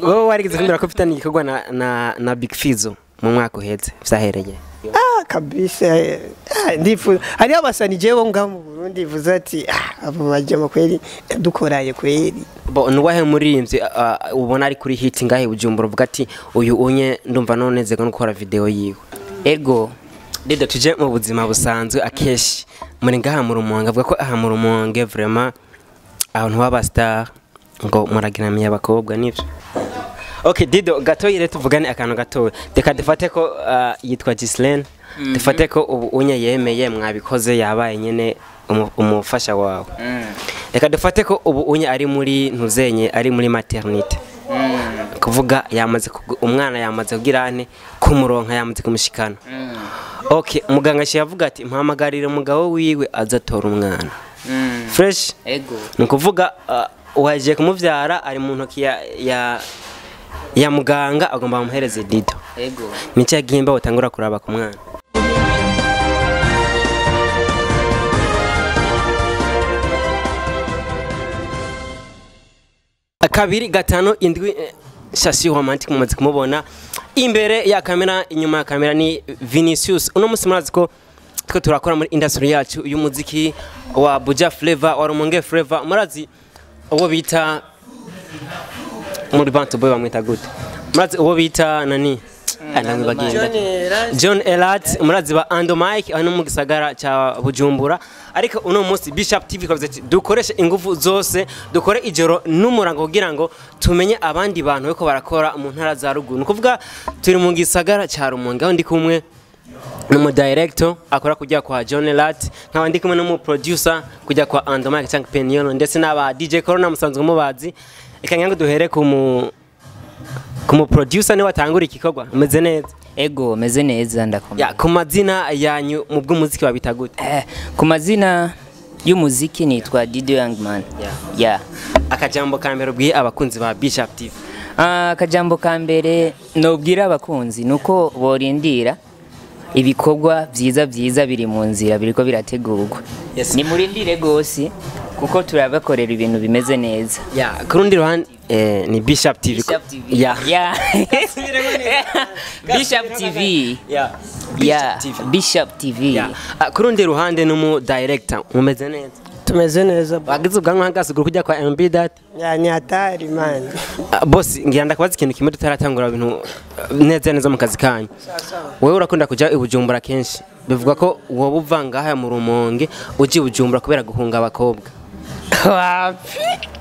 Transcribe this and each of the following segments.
Wowe warigeze kumbwira ko ufitanye igikorwa na Big Fizzo mu mwaka uheze, vyahereye? Ah, kabisa, ndifuza hariho abasani jewe ngaho mu Burundi vuze ati abo bajama kweri dukoraye kweri. Bo nuwahe muririmbyi ubona ari kuri hit ngahe Bujumbura uvuga ati uyu unye ndumva nonezerwa no gukora video yiwe? Ego. Rero tuje mu buzima busanzwe, akeshi muri ngaha mu Rumonge, avuga ko aha mu Rumonge vraiment abantu baba star ngo muraginamiye abakobwa, nivyo? Okay, Dido, gatoyi rero tuvugane akantu gatoyi. Reka dufate ko yitwa Gislaine, dufate ko ubu unye yemeye mwabikoze, yabaye nyene umufasha wawe. Reka dufate ko ubu unye ari muri ntuzenye, ari muri maternité, kuvuga yamaze umwana yamaze kugira ane kumuronka, yamaze kumushikana. Okay, muganga aciye avuga ati mpamagarire umugabo wiwe azatora umwana. Fresh. Ego. Ni ukuvuga uwagiye kumuvyara ari mu ntoki ya muganga, agomba bamuhereze Dido. Ego. Nicyo gihimba utangura kuraba ku mwana? Kabiri gatanu indwi, Shashi Romantic mumaze kumubona imbere ya kamera, inyuma ya kamera ni Vinicius. Uno musi murazi ko twe turakora muri industry yacu y'umuziki wa Buja Flavor, wa Rumonge Flavor. Murazi uwo bita muri Bantu Boy bamwita gute? Murazi uwo bita nani? John Elat. Murazi ba Ando Mike hano mu gisagara ca Bujumbura. Ariko uno munsi Bishop TV kavuze ati dukoreshe ingufu zose, dukore ijoro n'umurango kugira ngo tumenye abandi bantu beko barakora mu ntara za ruguru. Ni kuvuga turi mu gisagara ca Rumonge, aho ndi kumwe n'umu director akora kujya kwa John Elat, nkaba ndi kumwe n'umu producer kujya kwa Ando Mike cyangwa Peniolo, ndetse n'aba DJ Corona musanzwe mubazi. Reka ngira ngo duhere ku mu producer, niwe watangura igikorwa. Umeze neza? Ego, meze neza, ndakomeye. Ya, ku mazina yanyu mu bw'umuziki babita gute? Ku mazina y'umuziki nitwa Dido Youngman. Yeah. Akajambo ka mbere ubwiye abakunzi ba Bishop TV? Akajambo ka mbere nobwira abakunzi nuko borindira ibikorwa vyiza vyiza biri mu nzira, biriko birategurwa. Yes. Ni murindire gose kuko turabakorera ibintu bimeze neza. Ya, ku rundi ruhande ni Bishop TV. Bishop TV. Ya. Yeah. Bishop TV. Ya. Yeah. Bishop TV. Bishop TV. Ya. Ku rundi ruhande n'umu director, mumeze neza? Tumeze neza. Wagize ubwanwa hagasigura kujya kwa MB Data. Ya, ni hatari man. Boss, ngira ndakubaza ikintu kimwe tutaratangura ibintu neza neza mu kazi kanyu. Wewe urakunda kuja i Bujumbura kenshi, bivuga ko wowe uva ngaha mu Rumonge uji i Bujumbura kubera guhunga abakobwa? Wapika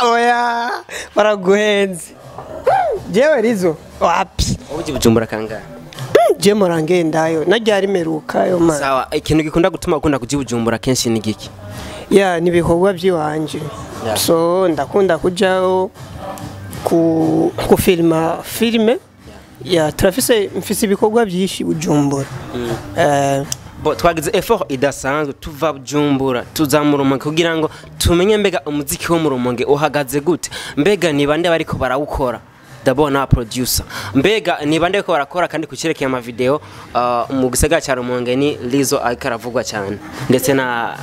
oya, baraguhenze. Jewe rizo wapi. Wowe uji i Bujumbura kangahe? Je murangendayo najyari merukayo man. Sawa, ikintu gikunda gutuma ukunda kuja i Bujumbura kenshi ni giki? Ya, ni ibikorwa by'iwanje. Yeah. So ndakunda kujayo ku filma filme. Ya, turafise, mfise ibikorwa byinshi Bujumbura. Bo twagize effort idasanzwe tuva Bujumbura tuza mu Rumonge kugira ngo tumenye mbega umuziki wo mu Rumonge uhagaze gute, mbega ni bande bariko barawukora. Ndabona producer, mbega ni bande bariko barakora kandi kucerekeye ama video mu gisagara ca Rumonge ni Lizo ariko aravugwa cyane, ndetse na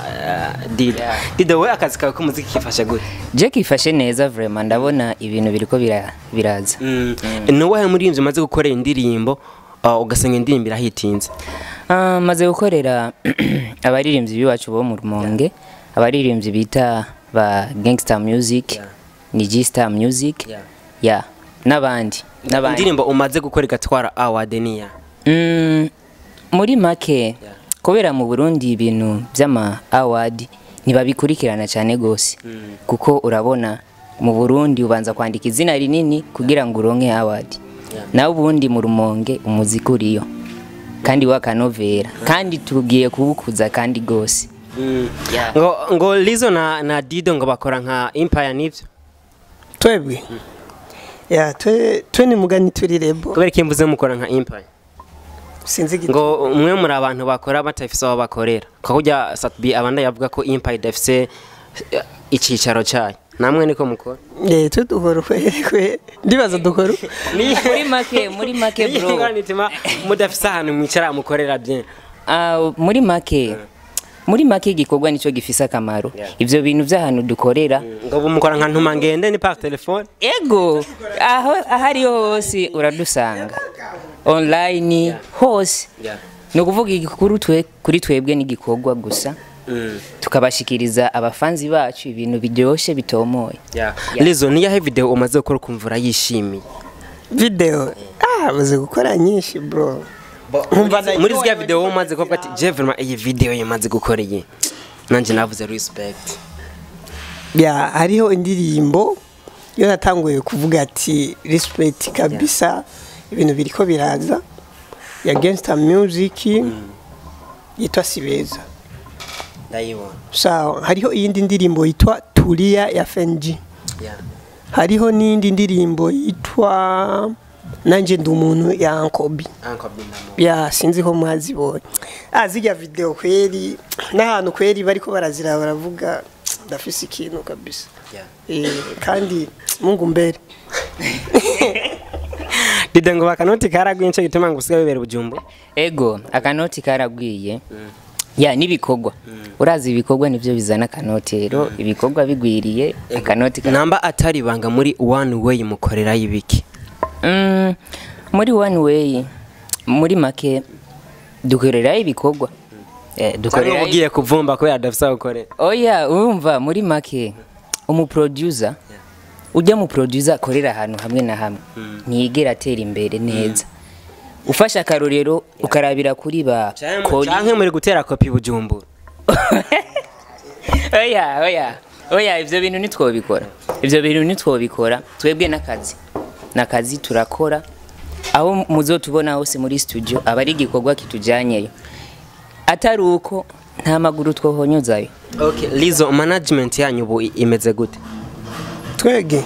Dido. Yeah. Dido, we akazi kawe k'umuziki kifashe gute? Je kifashe neza vraiment, ndabona ibintu biriko biraza. Ni uwahe muririmbyi umaze gukorera indirimbo ugasanga indirimbo irahitinze? Maze gukorera abaririmbyi b'iwacu bo mu Rumonge, abaririmbyi bita ba Gangster Music, Yeah. ni G-Star Music, Yeah. yeah, n'abandi n'abandi. Indirimbo umaze gukora igatwara award niya? Muri make, kubera mu Burundi ibintu by'ama award ntibabikurikirana cyane gose, kuko urabona mu Burundi ubanza kwandika izina rinini kugira ngo uronke award. Nawe ubundi mu Rumonge umuziki uriyo kandi wakanovera, kandi tugiye kuwukuza kandi gose. Yeah. Ngo Lizo na Dido ngo bakora nka Empire, nivyo? Twebwe ya twe ni mugani turi label. Kubera ko mvuze mukora nka Empire? Sinzi Ngo umwe muri abantu bakora batafise aho bakorera, kwa kurya Satbi abanda yavuga ko Empire idafise icicaro cyayo, namwe niko mukora? Twe dukora kwe ndibaza dukora. Muri make bro. Nitima mudafise ahantu mwicara mukorera bien. Ah, muri make Muri make igikorwa nico gifise akamaro. Ivyo bintu vy'ahantu dukorera ngo bumukora nka ntuma ngende ni par telefone. Ego, aho ahariho hose uradusanga online hose. Ni ukuvuga igikuru twe kuri twebwe n'igikorwa gusa, tukabashikiriza abafanzi bacu ibintu biryoshe bitomoye. Lizo, niyahe video umaze gukora ukumva urayishimiye? Video maze gukora nyinshi bro. Muri zya video umaze kuvuga ati je vraiment iyi video yamaze gukora iyi nanje navuze respect. Ya, hariho indirimbo yo natanguye kuvuga ati respect kabisa, ibintu biriko biraza, ya Gangster Music yitwa Sibeza. Ndayibona. Sawa, hariho iyindi ndirimbo yitwa Tulia ya FNG. Hariho n'indi ndirimbo yitwa Nanje ndi umuntu ya Ankobi. Ankobi namo. Ya, sinzi ko mwazibonye. Zirya video kweri n'ahantu kweri bariko barazira baravuga ndafise ikintu kabisa. Kandi Mungu mbere. Dide ngo akanoti karagwiye nico gituma ngo usigaye wibera Bujumbura. Ego, akanoti karagwiye. Ya, nibikorwa. Urazi ibikorwa nivyo bizana akanoti rero, ibikorwa bigwiriye akanoti Namba atari banga muri One Way mukorera ibiki? Muri One Way muri make dukorera ibikorwa. Dukorera ugiye kuvumba ko yadafisa gukorera. Oya, urumva muri make umu producer ujya mu producer akorera ahantu hamwe na hamwe ntiyigera atera imbere neza. Ufasha akarorero ukarabira kuri ba canke muri gutera kopi Bujumbura. Oya, oya. Oya, ivyo bintu nitwobikora. Ivyo bintu nitwobikora. Twebwe nakazi. Nakazi turakora. Aho muzotubona hose muri studio abari igikorwa kitujanyeyo. Atari uko nta maguru twohonyozayo. Okay, Lizo, management yanyu ubu imeze gute? Twege.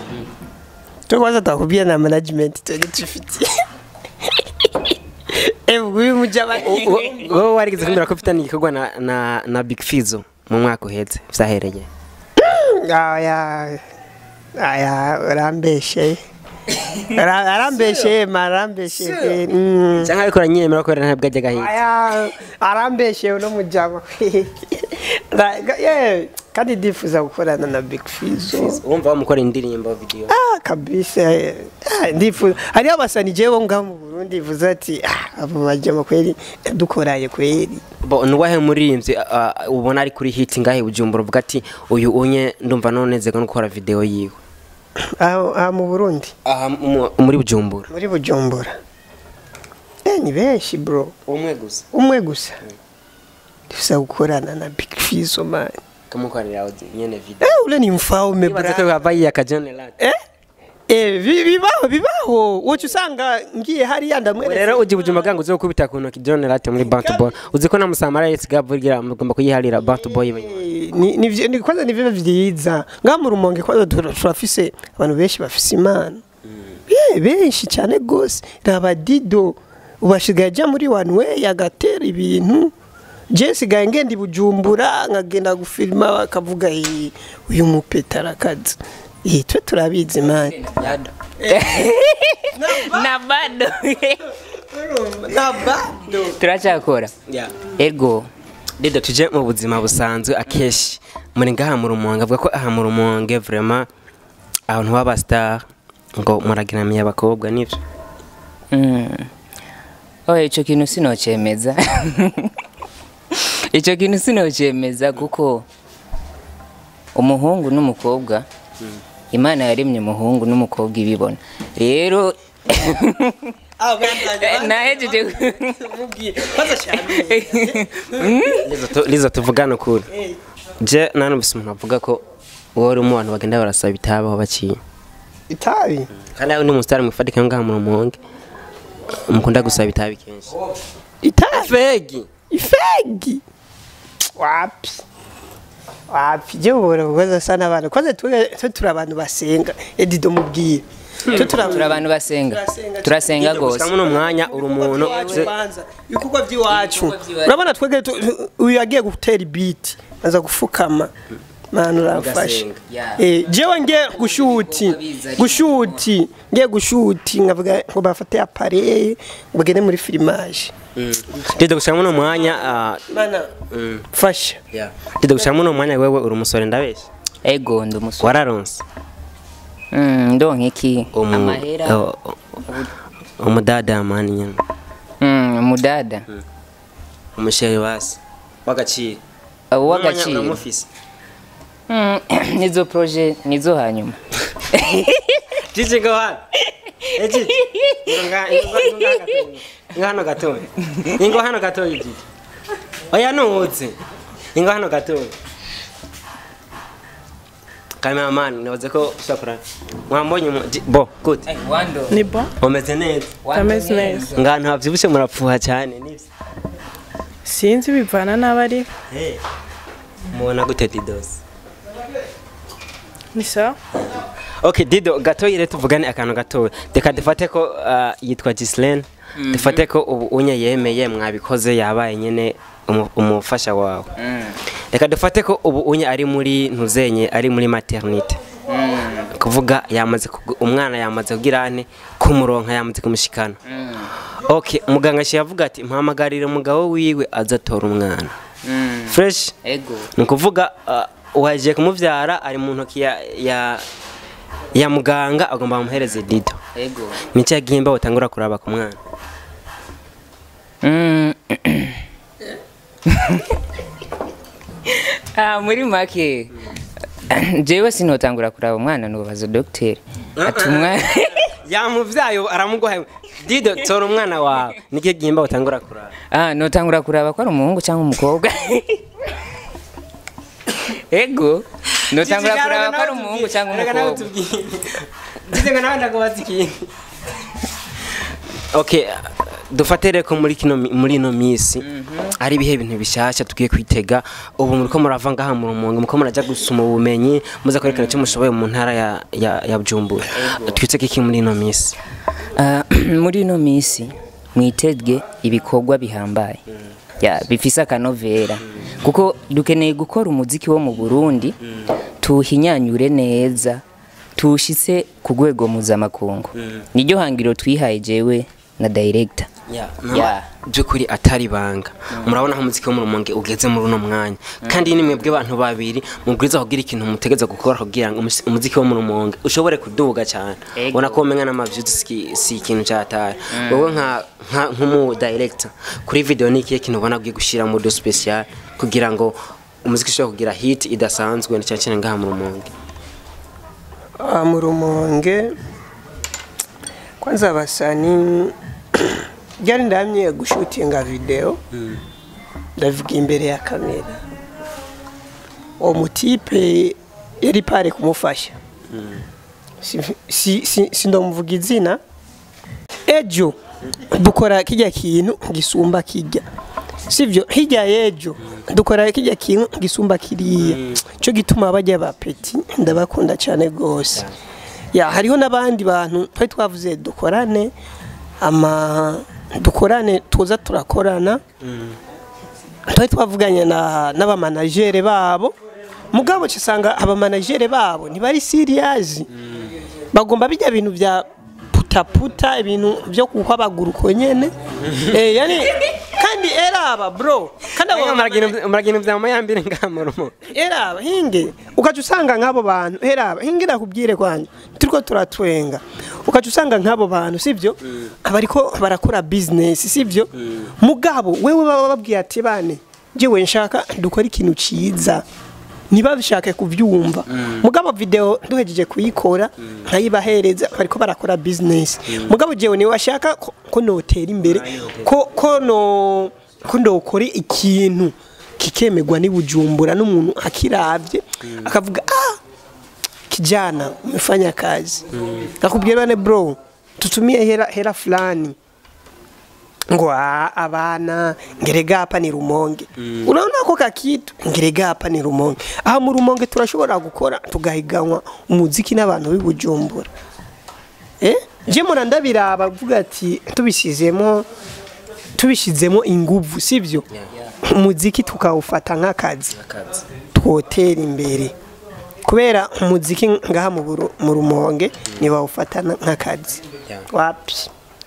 Twekwaza takubia na management twege tufitiye. Uyu mujaba wowe warigeze kumbwira ko ufitanye igikorwa na Big Fizzo mu mwaka uheze vyahereye. Aya aya arambeshe. Arambeshe marambeshe. Cyangwa ariko aranyemera ko ntabwo ajya gahita. Aya arambeshe uno mujaba. Kandi ndifuza gukorana na Big Fizzo. Wumva bamukora indirimbo video. Kabisa. Ndifuza. Hari abasani jewe ngaho mu Burundi vuze ati abo bajama kweri dukoraye kweri. Bo nuwahe muririmbyi ubona ari kuri hit ngahe Bujumbura uvuga ati uyu unye ndumva nonezeko no gukora video yiwe? Aha mu Burundi. Aha muri Bujumbura. Muri Bujumbura. Ni benshi bro. Umwe gusa. Umwe gusa. Ndifuza gukorana na Big Fizzo man. Kumukorera nyene video. Ule ni mfaume bra. Ibaze ko babaye akajone lati. Bibaho bibaho. Wocu usanga ngiye hariya ndamwereka. Rero uji Bujumbura ngo uzokubita ku ntoki John Lati muri Bantu Boy. Uzi ko na Musamara yesiga avugira mugomba kuyiharira Bantu Boy. Ni kwanza ni vyo vyiza. Ngaha mu Rumonge kwanza turafise abantu benshi bafise imana. Benshi cyane gose. Raba Dido ubashigaye aja muri One Way agatera ibintu. Jesse ngenda Bujumbura nkagenda gufilma bakavuga uyu mupeta arakaze. Twe turabizi man. Na bado. Na bado. Turacyakora. Ego. Dido, tuje mu buzima busanzwe akeshi muri ngaha mu Rumonge avuga ko aha mu Rumonge vraiment abantu baba star ngo muraginamiye abakobwa nivyo. Oya, ico kintu sinocemeza. Ico kintu sinocemeza kuko umuhungu n'umukobwa Imana yaremye umuhungu n'umukobwa ibibona. Rero nahejeje Lizo tuvugana ukuri. Je nanumvise umuntu avuga ko wowe uri mu bantu bagenda barasaba itabi aho baciye. Itabi? Kandi nawe ni umustar mwifatika ngaha mu Rumonge. Mukunda gusaba itabi kenshi. Itabi? Ifegi. Ifegi. Wapi? Wapi je ubora kubaza sana abantu. Kwanza twe turi abantu basenga. Edido mubwiye. Turi abantu basenga. Turasenga gose. Gusa muno mwanya uri umuntu ibikorwa by'iwacu. Urabona twege uyu yagiye gutera beat aza gufukama. Mana uramfasha. Jewe ngiye gushuti ngiye gushuti nkavuga ngo bafate appareil bagende muri filmage. Dido gushaka muno mwanya Mana fasha. Dido gushaka muno mwanya wewe uri umusore ndabesha. Ego ndi umusore. Wararonse. Ndonke iki? Amahera. Umudada mani nyene. Umudada. Umusheri wasi. Wagaciro. Wagaciro. Uramufise. Nizo projet nizo hanyuma. Gigi go hano. Gigi. Nga hano gatoya. Ingo hano gatoya Gigi. Oya nuze. Ingo hano gatoya. Cameraman nibaze ko ushakora. Mwambonye bo good. Ni bo. Umeze neza. Ameze neza. Nga ntavyibushe murapfuha cyane nivyo. Sinzi bivana n'abari. Mubona gute Didos? Ni sawa. Okay Dido gatoyi rero tuvugane akantu gatoyi. Reka dufate ko yitwa Gislaine. Dufate ko ubu unye yemeye mwabikoze yabaye nyene umufasha wawe. Reka dufate ko ubu unye ari muri ntuzenye ari muri maternité. Kuvuga yamaze umwana yamaze kugira kumuronka yamaze kumushikana. Okay muganga yavuga ati mpamagarire umugabo wiwe azatora umwana. Fresh. Ego. Nukuvuga waje kumuvyara ari mu ntoki ya muganga agomba kumuhereza Dido. Ego. Nicyo gihimba utangura kuraba ku mwana. Muri make jewe sinotangura kuraba umwana nubaza docteur. Ati umwana yamuvyaye aramuguha Dido tora umwana wawe. Nicyo gihimba utangura kuraba. Notangura kuraba ko ari umuhungu cyangwa umukobwa. Ego notangura kuraba ko ari umuhungu cyangwa umukobwa. Dido ngo nawe ndakubaza ikintu. Okay dufatere ko muri kino muri no misi ari bihe bintu bishasha tugiye kwitega ubu muriko murava ngaha mu Rumonge muko muraja gusuma ubumenyi muza kwerekana cyo mushoboye mu ntara ya Bujumbura. Twitege iki muri no misi? Muri no misi mwitege ibikorwa bihambaye. Ya bifisa akanovera kuko dukeneye gukora umuziki wo mu Burundi tuhinyanyure neza tushitse ku rwego mpuzamakungu. Niryo hangiro twihaye jewe na director. Byukuri atari banga. Murabona aho umuziki wo mu Rumonge ugeze muri uno mwanya. Kandi ni mwebwe abantu babiri mubwiza kugira ikintu mutegeza gukora kugira ngo umuziki wo mu Rumonge ushobore kuduga cyane. Ubona ko umenga n'amavyuzi si ikintu cyataye. Wowe nka nk'umu director kuri video ni ikihe kintu ubona ugiye gushira mu do special kugira ngo umuziki ushobore kugira hit idasanzwe cyane cyane ngaha mu Rumonge? Mu Rumonge kwanza abasani byari ndamye gushutinga video ndavuga imbere ya kamera uwo mutipe yari pare kumufasha si ndomuvuga izina ejo dukora kijya kintu gisumba kijya sivyo hirya yejo dukora kijya kintu gisumba kiriya cyo gituma bajya ba petit ndabakunda cyane gose. Ya hariho nabandi bantu twari twavuze dukorane ama dukorane tuza turakorana twari twavuganye n'abamanagere babo mugabo cisanga abamanagere babo ntibari serious bagomba bijya bintu bya putaputa ibintu byo kukwabagura nyene yani kandi eraba bro kandi abo maragino bya mayambire ngamuro eraba hinge ukaca usanga nk'abo bantu eraba hinge nakubwire kwanje turiko turatwenga ukaca usanga nk'abo bantu sivyo abariko barakora business sivyo mugabo wewe baba babwiye ati bane jewe nshaka dukora ikintu ciza nibabishake kuvyumva mugabo video duhejeje kuyikora nkayibahereza bariko barakora business mugabo jewe ni washaka ko notera imbere ko no ko ndokora ikintu kikemegwa ni Bujumbura n'umuntu akiravye akavuga kijana umefanya kazi nakubwira bane bro tutumie hera fulani ngo abana ngerega hapa ni Rumonge unaona ko kakitu ngerega hapa ni Rumonge aha mu Rumonge turashobora gukora tugahiganwa umuziki n'abantu b'ibujumbura je murandabiraba vuga ati tubishizemo inguvu sivyo umuziki tukawufata nk'akazi twotera imbere. Kubera umuziki ngaha mu Rumonge ntibawufata nk'akazi. Wapi,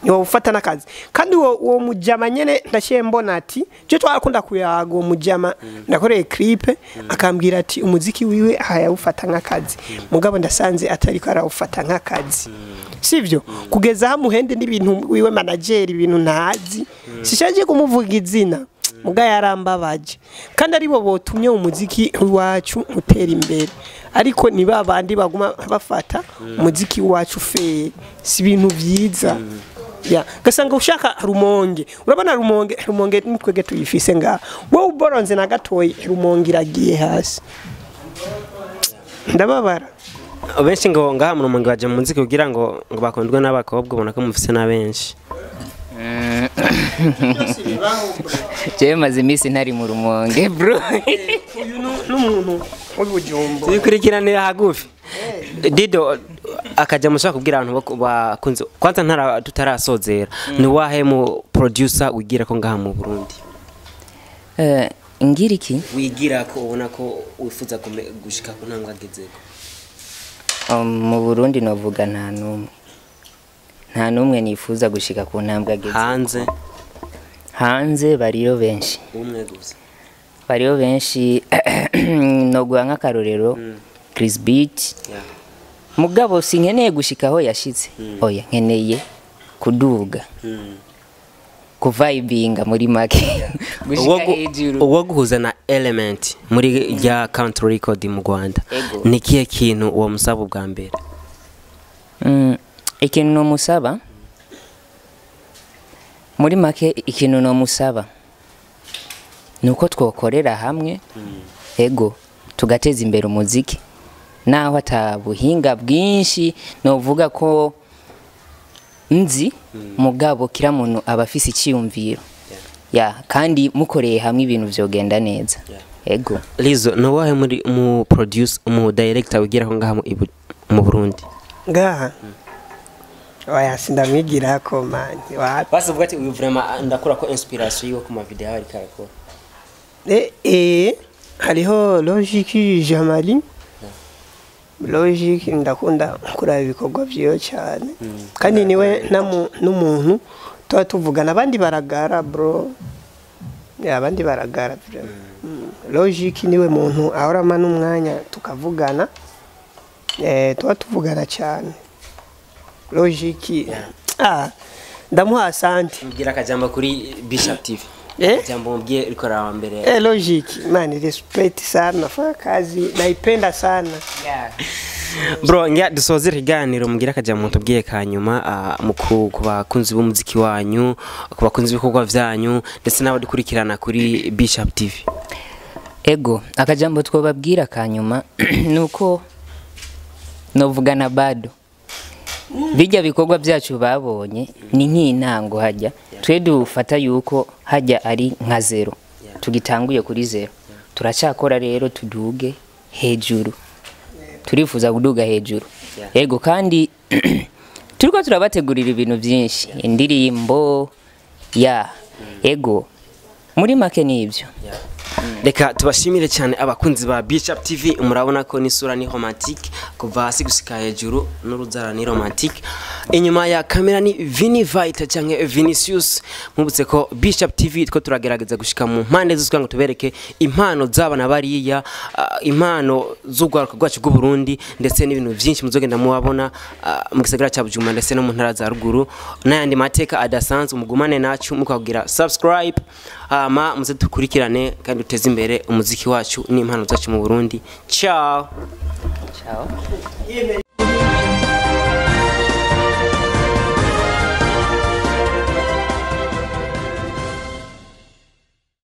ntibawufata n'akazi. Kandi uwo mujama nyene ndaciye mbona ati je twarakunda kuyaga uwo mujama, ndakoreye clip akambwira ati umuziki wiwe hayawufata nk'akazi, mugabo ndasanze atariko arawufata nk'akazi. Sivyo, kugeza aho muhende n'ibintu wiwe manager ibintu ntazi, sishaje kumuvuga izina, muga yarambabaje. Kandi aribo botumye umuziki wacu utera imbere, ariko ni babandi baguma bafata umuziki wacu fe si ibintu vyiza. Ya gasanga ushaka Rumonge, urabona Rumonge nitwege tuyifise nga wowe uboronze na gatoyi, Rumonge iragiye hasi, ndababara. Benshi ngo ngaha mu Rumonge baje mu muziki kugira ngo bakundwe n'abakobwa, ubona ko mufise na benshi. Jewe maze iminsi ntari mu Rumonge bro. Uyu n'umuntu w'Ibujumbu tubikurikiranira hagufi. Dido akaja mushaka kubwira abantu bakunze kwanza ntara tutarasozera, ni wahe mu producer wigira ko ngaha mu Burundi? Ngira iki wigira ko ubona ko wifuza gushika ku ntambwe agezeko? Mu Burundi novuga nta numwe nifuza gushika ku ntambwe ageze. Hanze bariyo benshi, umwe gusa bariyo benshi. Noguha nk'akarorero Chris Beat. Mugabo sinkeneye gushika aho yashitse, oya nkeneye kuduga, kuvibinga muri make, gushika hejuru. Uwo guhuza na Element muri rya Country Record mu Rwanda, ni kihe kintu uwo musaba ubwa mbere? Ikintu no musaba muri make, ikintu no musaba nuko twokorera hamwe, ego tugateza imbere umuziki, naho atabuhinga bwinshi novuga ko nzi, mugabo kira muntu abafise icyiyumviro ya kandi mukoreye hamwe ibintu vyogenda neza. Ego Lizo, no wahe muri mu produce mu director wigira ko ngaha mu Burundi? Ngaha oya sindamwigira ko man. Wapi basi uvuga ati uyu vraiment ndakura ko inspiration yiwe ku ma video ari karakora? Hariho Logic Jamali. Logic ndakunda kuraba ibikorwa vyiwe cyane, kandi niwe n'umuntu tuba tuvugana, abandi baragara bro, abandi baragara. Logic niwe muntu ahorama n'umwanya tukavugana, tuba tuvugana cyane. Logic ndamuha asante. Mbwira akajambo kuri Bishop TV. Jambo mbwiye rikora wa mbere. Logic man, respect sana, nafanya kazi naipenda sana. Bro, ngia dusoze ikiganiro, mbwira akajambo tubwiye kanyuma ku bakunzi b'umuziki wanyu, ku bakunzi b'ibikorwa vyanyu ndetse n'abadukurikirana kuri Bishop TV. Ego akajambo twobabwira kanyuma nuko novugana bado bijya bikorwa byacu babonye ni nk'intango, hajya twe dufata yuko hajya ari nka zero, tugitanguye kuri zero, turacyakora rero tuduge hejuru, turifuza kuduga hejuru. Ego kandi turiko turabategurira ibintu byinshi, indirimbo ya ego muri make nibyo. Reka tubashimire cyane abakunzi ba Bishop TV, murabona ko n'isura ni romantique kuva hasi gushika hejuru, n'uruzara ni romantique. Inyuma ya kamera ni Vini Vita canke Vinicius. Mubutse ko Bishop TV two turagerageza gushika mu mpande zose ngo tubereke impano z'abana bariya, impano z'ugwaruka rwacu rw'u Burundi, ndetse n'ibintu byinshi muzogenda mubabona mu gisagara ca Bujumbura ndetse no mu ntara za ruguru, n'ayandi mateka adasanzwe. Mugumane nacu mukagira subscribe, hama muze dukurikirane kandi duteze imbere umuziki wacu n'impano zacu mu Burundi. Ciao. Ciao.